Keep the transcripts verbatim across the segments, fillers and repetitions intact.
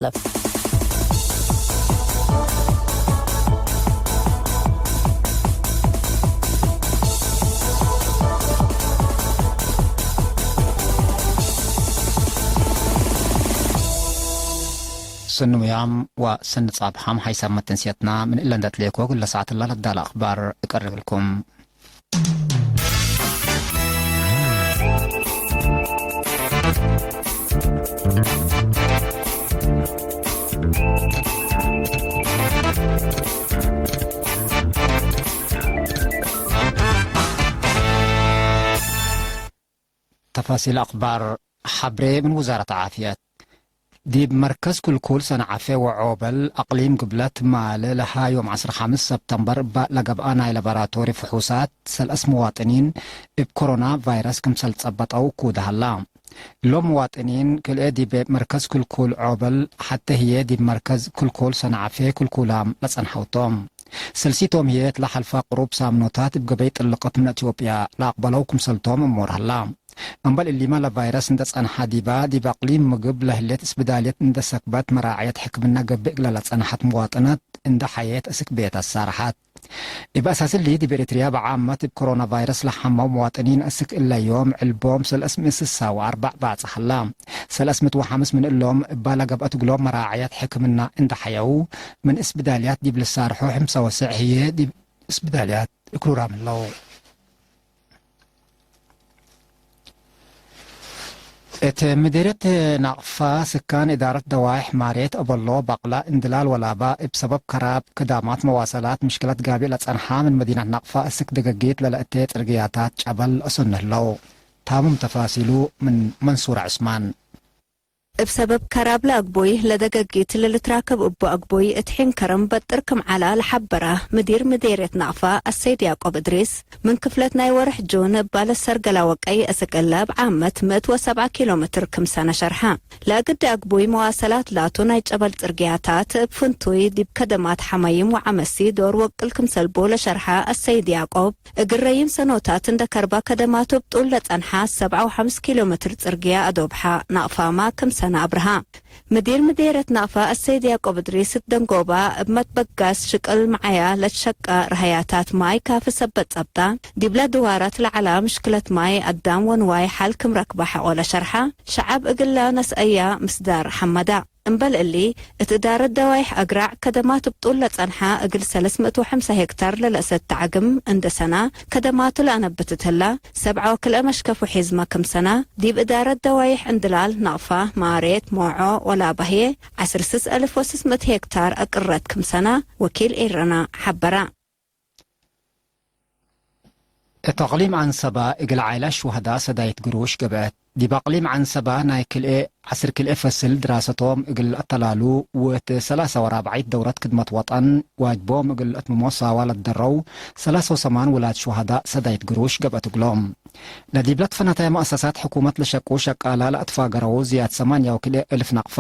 ለፍ። ስኒ ውያም ወስኒ ጻብሐም ሐይሳም መተንስየትና ምን እለ እንደ ትሌኮ እግለ ሰዓት እላ ለዳለ አኽባር እቀርብልኩም። ተፋሲል አኽባር። ሐብሬ ምን ውዛረት ዓፍየት። ዲብ መርከዝ ክልኩል ሰንዓፌ ወዖበል አቅሊም ግብለት ማለ ለሀ ዮም ዐስር ሐምስ ሰብተምበር እበ ለገብአ ናይ ለቦራቶሪ ፍሑሳት ሰልአስ መዋጥኒን እብ ኮሮና ቫይረስ ክምሰል ጸበጠው እኩደ ሀላ። እሎም መዋጥኒን ክልኤ ዲብ መርከዝ ክልኩል ዖበል ሐቴ ህዬ ዲብ መርከዝ ክልኩል ሰንዓፌ ክልኩላም ለጸንሐው ቶም። ሰልሲቶም ህዬ እት ለሐልፈ ቅሩብ ሳምኖታት እብ ገበይ ጥልቀት ምን አትዮጵያ ለአቅበለው ክምሰልቶም እሙር ሀላ። እምበል እሊመ ለቫይረስ እንደ ጸንሐ ዲባ፣ ዲብ አቅሊም ምግብ ለህሌት እስብዳልየት እንደ ሰክበት መራዕየት ሕክምነ ገብእ እግለ ለጸንሐት መዋጥነት እንደ ሐየት እስክ ቤት አሳርሐት። እብ አሳስ እሊ፣ ዲብ ኤሪትርያ ብዓመት እብ ኮሮና ቫይረስ ለሐመው መዋጥኒን እስክ እለ ዮም ዕልቦም ሰለስ ምእት ስሳ ወአርበዕ ባጽሕ ሀላ። ሰለስ ምእት ወሐምስ ምን እሎም እባ ለገብአት እግሎም መራዕየት ሕክምና እንደ ሐየው፣ ምን እስብዳልያት ዲብ ልሳርሖ ሕምሳ ወስዕ ህዬ ዲብ እስብዳልያት እክሩራም ህለው። እት ምዲርየት ናቅፋ ስካን እዳረት ደዋይሕ ማሬት አበሎ በቅላ እንድላል ወላባ እብ ሰበብ ከራብ ክዳማት መዋሰላት ምሽክለት ጋብእ ለጸንሓ ምን መዲነት ናቅፋ እስክ ደገጊት ለለእቴ ጽርግያታት ጨበል አሰኑ ህለው። ታምም ተፋሲሉ ምን መንሱር ዑስማን። እብ ሰበብ ከራብ ለአግቡይ ለደገጊት ለልትራከብ እቡ አግቡይ እት ሒን ከረም በጥር ክም ዐላ ለሐበረ ምዲር ምዴርየት ናቅፋ አሰይድ ያቆብ እድሪስ፣ ምን ክፍለት ናይ ወርሕ ጁን እባለ ሰርገላ ወቀይ እስክ እለ እብ ዓመት ምእት ወሰብዓ ኪሎ ሜትር ክምሰነ ሸርሐ። ለእግድ አግቡይ መዋሰላት ላቱ ናይ ጨበል ጽርግያታት እብ ፍንቱይ ዲብ ከደማት ሐመይም ወዐመሲ ዶር ወቅል ክምሰልቡ ለሸርሐ አሰይድ ያቆብ፣ እግል ረዪም ሰኖታት እንደ ከርባ ከደማቱ እብ ጡል ለጸንሐ ሰብዓ ወሐምስ ኪሎ ሜትር ጽርግያ አዶብሐ ናቅፋማ ክምሰነ አብርሃ። ምዲር ምዴርየት ናቅፋ አሰይድ ያቆብ እድሪስ እት ደንጎባ እብ መትበጋስ ሽቅል መዓያ ለትሸቀ ረሀያታት ማይ ካፊ ሰበት ጸብጣ፣ ዲብለ ድዋራት ለዐላ ምሽክለት ማይ አዳም ወንዋይ ሐል ክም ረክባ ሐቆ ለሸርሐ፣ ሸዐብ እግለ ነስአያ ምስዳር ሐመዳ። እምበል እሊ፣ እት እዳረት ደዋይሕ አግራዕ ከደማት እብ ጡል ለጸንሐ እግል ሰለስ ምእት ወሐምሳ ሄክታር ለለአሰት ተዐግም እንደ ሰና፣ ከደማቱ ለአነብትት ህላ፣ ሰብዓ ወክልኤ መሽከፍ ወሒዝመ ክም ሰና፣ ዲብ እዳረት ደዋይሕ እንድላል፣ ናቅፋ፣ ማሬት፣ ሞዖ ወላባህዬ፣ ዐስር ስስ አልፍ ወስስ ምእት ሄክታር አቅረት ክም ሰና፣ ወኪል ኤረና ሐበራ። እት አቅሊም ዐንሰበ እግል ዓይላት ሹሀዳእ ሰዳይት ግሩሽ ገብአት። ዲብ አቅሊም ዐንሰበ ናይ ክልኤ ዐስር ክልኤ ፈስል ድራሰቶም እግል አተላሉ ወእት ሰላሳ ወራብዓይት ደውረት ክድመት ወጠን ዋጅቦም እግል አትምሞ ሳዋ ለትደረው ሰላሳ ወሰማን ውላድ ሹሀዳእ ሰዳይት ግሩሽ ገብአት እግሎም። ለዲብለ ትፈነተ መአሰሳት ሕኩመት ለሸቁ ሸቃላ ለአትፋገረው ዝያድ ሰማንያ ወክልኤ እልፍ ነቅፋ፣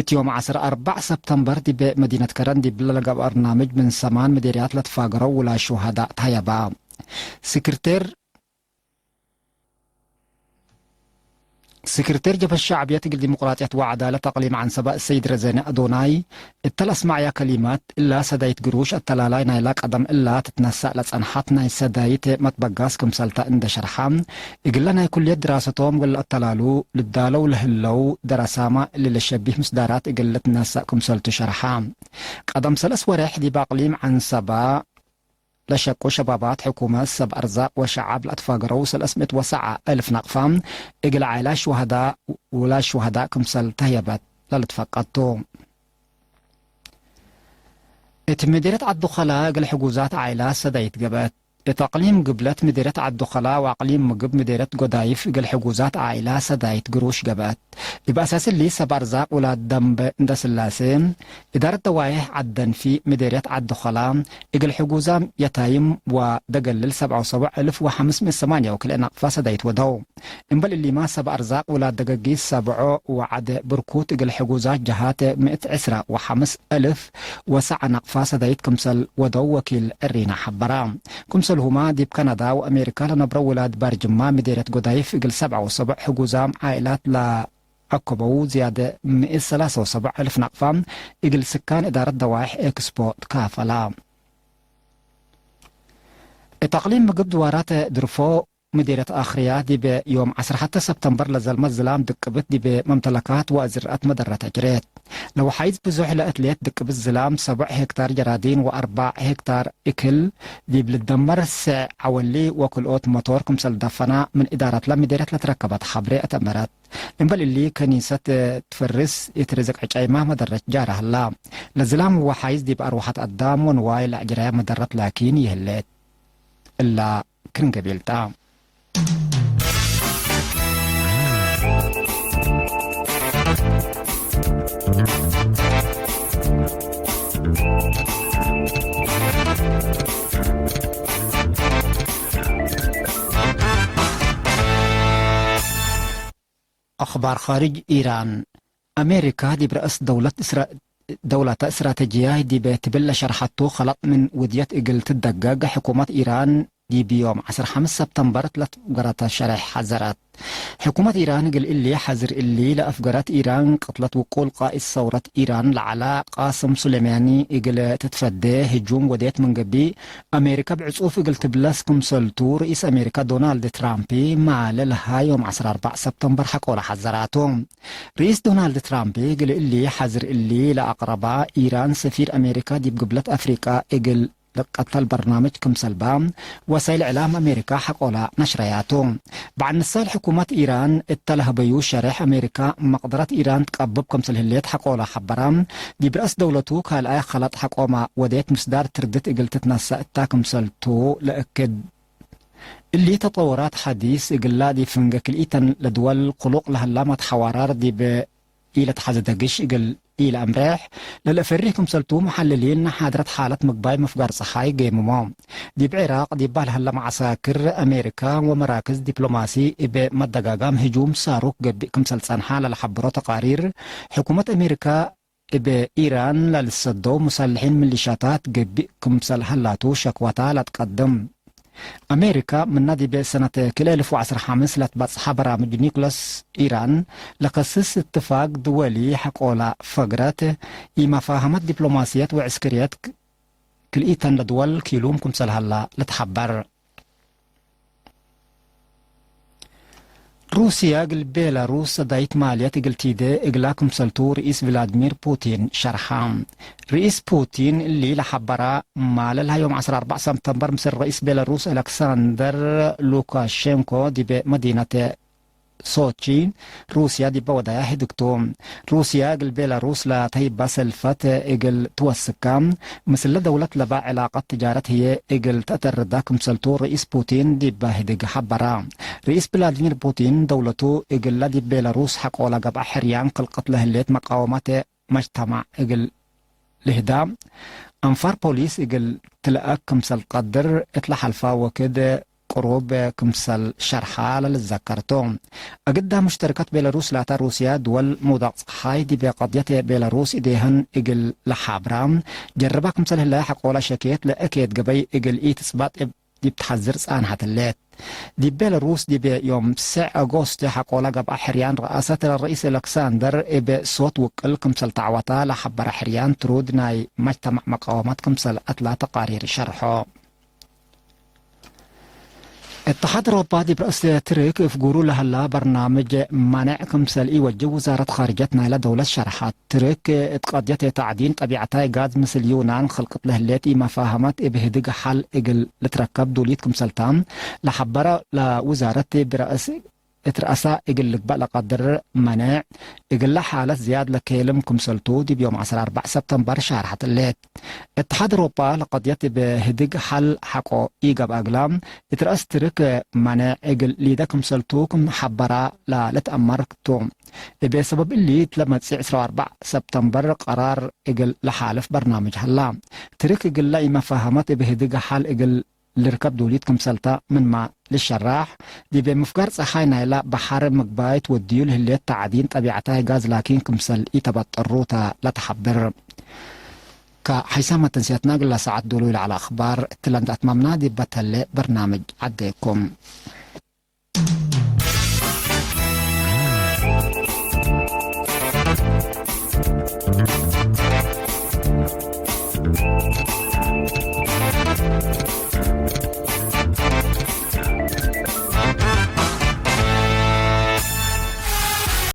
እት ዮም ዐስር አርበዕ ሰብተምበር ዲብ መዲነት ከረን ዲብለ ለገብአ በርናምጅ ምን ሰማን ምዴርያት ለትፋገረው ውላድ ሹሀዳእ ተሀየባ። ስክርቴር፣ ስክርቴር ጀብሀት ሸዕብየት እግል ዲሞቅራጥየት ወዐዳለት አቅሊም ዐንሰበ እሰይድ ረዘነ አዶናይ፣ እተ ለአስመዐያ ከሊማት፣ እላ ሰዳይት ግሩሽ አተላላይ ናይላ ቀደም እላ ትትነሰእ ለጸንሐት ናይ ሰዳይት መትበጋስ ክምሰልተ እንደ ሸርሐ፣ እግለ ናይ ኩልየት ድራሰቶም እግል ለአተላሉ ልዳለው ለህለው ደረሳመ እሊ ለሸቢህ ምስዳራት እግል ልትነሰእ ክምሰልቱ ሸርሐ። ቀደም ሰለስ ወሬሕ ዲብ አቅሊም ዐንሰበ ለሸቁ ሸባባት ሕኩመት ሰብ አርዛቅ ወሸዓብ ለአትፋገረው ሰለስ ምእት ወሰብዓ እልፍ ነቅፋ እግል ዓይላት ሹሀዳእ ውላድ ሹሀዳእ ክምሰል ተህየበት ለልትፈቀድ ቱ። እት ምዴርየት ዐዱ ከላ እግል ሕጉዛት ዓኢላት ሰዳይት ገብአት። እት አቅሊም ግብለት ምዴርየት ዐዱ ከላ ወአቅሊም ምግብ ምዴርየት ጎዳይፍ እግል ሕጉዛት ዓኢላት ሰዳይት ግሩሽ ገብአት። እብ አሳስ እሊ፣ ሰብ አርዛቅ ውላድ ደንበ እንደ ስላሴ፣ እዳረት ደዋይሕ ዐድ ደንፊ፣ ምዴርየት ዐዲ ከላ፣ እግል ሕጉዛም የታይም ወደገልል ሰብዓ ወሰቡዕ እልፍ ወሐምስ ምእት ሰማንያ ወክልኤ ናቅፋ ሰዳይት ወደው። እምበል እሊማ፣ ሰብ አርዛቅ ውላድ ደገጊት ሰብዖ ወዐደ ብርኩት እግል ሕጉዛት ጀሃት ምእት ዕስራ ወሐምስ እልፍ ወሰዓ ናቅፋ ሰዳይት ክምሰል ወደው ወኪል ዕሪና ሐበራ። ክምሰልሁመ፣ ዲብ ካናዳ ወአሜሪካ ለነብረው ውላድ ባርጅማ ምዴርየት ጎዳይፍ እግል ሰብዓ ወሰቡዕ ሕጉዛም ዓኢላት ለ አከበው ዝያደ ምእት ሰላሳ ወሰብዕ እልፍ ናቅፋ እግል ስካን እዳረት ደዋይሕ ኤክስፖ ትካፈላ። እት አቅሊም ምግብ ድዋራት ድርፎ ምዴርየት አክርያ ዲብ ዮም ዐስር ሐተ ሰብተምበር ለዘልመ ዝላም ድቅብት ዲብ መምተለካት ወአዝርአት መደረት አጅሬት። ለወሓይዝ ብዙሕ ለእትሌት ድቅብት ዝላም ሰብዕ ሄክታር ጀራዲን ወአርበዕ ሄክታር እክል ዲብ ልደመር ሰዕ ዐወሊ ወክልኦት መቶር ክምሰል ደፈና ምን እዳረትለ ምዴርየት ለትረከበት ሐብሬ አተመረት። እምበል እሊ ከኒሰት ትፈርስ እት ርዝቅ ዕጨይማ መደረት ጃረ ህላ። ለዝላም ወሓይዝ ዲብ አርወሐት አዳም ወንዋይ ለአጅረያ መደረት ላኪን ይህሌት። እላ ክርን ገቢልታ። አኽባር ኻርጅ፣ ኢራን፣ አሜሪካ ዲብ ረአስ ደውለት እስራ-፣ ደውላተ እስትራተጅያይ ዲብ ትብል ለሸርሐቱ፣ ከለጥ ምን ውድየት እግል ትደገግ፣ ሕኩመት ኢራን ዲብ ዮም ዐስር ሐምስ ሰብተምበር ለትፍገረተ ሸሬሕ ሐዘረት። ሕኩመት ኢራን እግል እሊ ሐዝር እሊ ለአፍገረት፣ ኢራን ቅትለት ውቁል ቃኢድ ሰውረት ኢራን ለዐለ ቃስም ሱሌማኒ እግል ትትፈዴ ህጁም ወዴት ምን ገብእ፣ አሜሪካ ብዕጹፍ እግል ትብለስ ክምሰልቱ፣ ርኢስ አሜሪካ ዶናልድ ትራምፕ ማለ ለሀ ዮም ዐስር አርበዕ ሰብተምበር ሐቆለ ሐዘራቱ። ርኢስ ዶናልድ ትራምፕ እግል እሊ ሐዝር እሊ ለአቅረባ፣ ኢራን ሰፊር አሜሪካ ዲብ ግብለት አፍሪቃ እግል ልቀተል በርናምጅ ክምሰል በ፣ ወሳይል እዕላም አሜሪካ ሐቆላ ነሽረያቱ። በዐድ ንሳል ሕኩመት ኢራን እተ ለሀበዩ ሸሬሕ አሜሪካ መቅደረት ኢራን ትቀብብ ክምሰል ህሌት ሐቆላ ሐበራ። ዲብ ረአስ ደውለቱ ካልኣይ ከለጥ ሐቆማ ወዴት ምስዳር ትርድት እግል ትትነሰእ እታ ክምሰልቱ ለእክድ። እሊ ተጠወራት ሐዲስ እግላ ዲብ ፍንገ ክልኢተን ለድወል ክሉቅ ለህላ መትሐዋራር ዲብ ኢለትሐዘ ደግሽ እግል ኢለአምሬሕ ለልአፈሪህ ክምሰልቱ፣ መሐልሊን ሓድረት ሓለት ምግባይ መፍጋር ጸሓይ ገይምሞ። ዲብ ዒራቅ ዲባ ለሀለ መዓሳክር አሜሪካ ወመራክዝ ዲፕሎማሲ እብ መደጋጋም ህጁም ሳሩክ ገብእ ክምሰል ጸንሐ ለለሐብሮ ተቃሪር፣ ሕኩመት አሜሪካ እብ ኢራን ለልትሰደው ሙሳልሒን ሚሊሻታት ገብእ ክምሰል ሀላቱ ሸክዋታ ለትቀድም። አሜሪካ፣ ምና ዲብ ሰነት ክልኤ እልፍ ወዐስር ሐምስ ለትበጽሐ በራምጅ ኒኩለስ ኢራን ለከስስ እትፋቅ ድወሊ ሐቆላ ፈግረት፣ ኢመፋሀመት ዲፕሎማስየት ወዕስክርየት ክልኢተን ለድወል ኪሉም ክምሰል ሀላ ልትሐበር። ሩስያ እግል ቤላሩስ ሰዳይት ማልየት እግል ቲዴ እግላ ክምሰልቱ ርኢስ ቭላድሚር ፑቲን ሸርሐ። ርኢስ ፑቲን እሊ ለሐበራ ማለ ለሀ ዮም ዐስር አርበዕ ሰብተምበር ምስል ርኢስ ቤላሩስ አለክሳንደር ሉካሼንኮ ዲብ መዲነት ሶቺ ሩስያ ዲበ ወዳያ ህድግቱ። ሩስያ እግል ቤላሩስ ለተህይባ ሰልፈት እግል ትወስካ፣ ምስለ ደውለት ለባ ዕላቀት ትጃረት ህዬ እግል ተአተርዳ ክምሰልቱ ርኢስ ፑቲን ዲበ ህድግ ሐበራ። ርኢስ ቭላድሚር ፑቲን ደውለቱ እግለ ዲብ ቤላሩስ ሐቆለ ገብአ ሕርያን ክልቀት ለህሌት መቃወመት መጅተማዕ እግል ልህዳ፣ አንፋር ፖሊስ እግል ትልአክ ክምሰል ቀድር እት ለሐልፋ ወክድ ቅሩብ ክምሰል ሸርሐ ለልዘከር ቱ። አግዳ ሙሽተርከት ቤላሩስ ላታ ሩስያ ድወል ምውዳቅ ጸሓይ ዲብ ቀድየት ቤላሩስ እዴህን እግል ለሓብራ ጀርባ ክምሰል ህለ ሐቆላ ሸኬት ለእኬት ገበይ እግል ኢትጽባጥ እብ ዲብ ተሐዝር ጸንሐት ህሌት። ዲብ ቤላሩስ ዲብ ዮም ሰዕ አጎስት ሐቆላ ገብአ ሕርያን ረአሰት ለርኢስ አለክሳንደር እብ ሶት ውቅል ክምሰል ተዐወታ ለሐበረ ሕርያን ትሩድ ናይ መጅተማዕ መቃወመት ክምሰል አትላ ተቃሪር ሸርሖ። እትሓድ አውሮፓ ዲብ ረአስ ትርክ እፍጉሩ ለሀላ በርናምጅ ማንዕ ክምሰል ኢወጅብ ውዛረት ካርጀት ናይለ ደውለት ሸርሐት። ትርክ እት ቀድየት ተዕዲን ጠቢዐታይ ጋዝ ምስል ዩናን ክልቅት ለህሌት ኢመፋሀመት እብ ህድግ ሐል እግል ልትረከብ ዱሊት ክምሰልታ ለሐበረ ለውዛረት ዲብ ረአስ እት ረአሳ እግል ልግበእ ለቀድር መኔዕ፣ እግለ ሓለት ዝያድ ለኬልም ክምሰልቱ ዲብ ዮም ዐስር አርበዕ ሰብተምበር ሻርሐት ህሌት። እትሓድ አውሮፓ ለቀድየት እብ ህድግ ሐል ሐቆ ኢገብአ እግላ፣ እት ረአስ ትርክ መኔዕ እግል ሊደ ክምሰልቱ ክም ሐበራ ለልትአመር ቱ። እብ ሰበብ እሊ፣ እት ለመጽእ ዕስራ ወአርበዕ ሰብተምበር ቀራር እግል ለሓልፍ በርናምጅ ሀላ። ትርክ እግለ ኢመፋሀመት እብ ህድግ ሐል እግል ልርከብ ዱሊት ክምሰልታ ምንመ ልሸራሕ፣ ዲብ ምፍጋር ጸሓይ ናይላ በሐር ምግባይት ወድዩ ለህሌት ተዕዲን ጠቢዐታይ ጋዝ ላኪን ክምሰል ኢተበጠሩ ተ ለተሐብር። ከሐይሳም መተንስያትና እግላ ሰዓት ዶሉ ለዐለ አኽባር እትለ እንዴ አትማምና፣ ዲበ ተሌ በርናምጅ ዐዴኩም።